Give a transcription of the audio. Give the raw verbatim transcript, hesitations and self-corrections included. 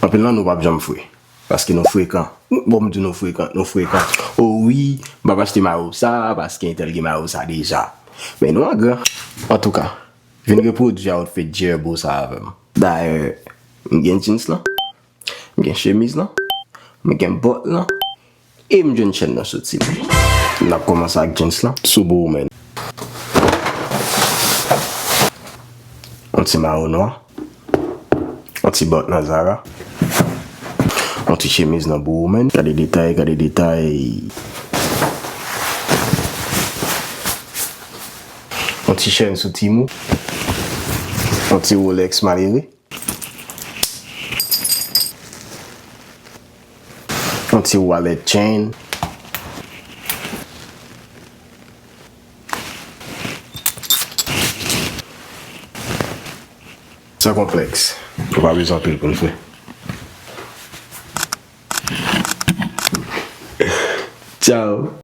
Anpil nan nou p ap janm fre. Paske nou frekan. Bon, m di nou frekan, nou frekan. O wi, m p ap achte mayo sa, paske entèl gen mayo sa deja. Men nou an gran. Antouka, vin repwodui outfit Gerbo sa avè m. Dayè, m gen jeans lan, m gen chemiz lan, m gen bòt lan, e m jwenn chèn nan sou Temu. N ap kòmanse ak jeans lan. Sou Bowman. Yon ti mayo nwa. Yon ti bòt nan Zara. Yon ti chemiz nan Bowman. Gade detay, gade detay. Yon ti chèn sou Temu. Yon ti Rolex malere. Yon ti wallet chain. San konplèks. Ou pa bezwen anpil pou n fè. Tchao.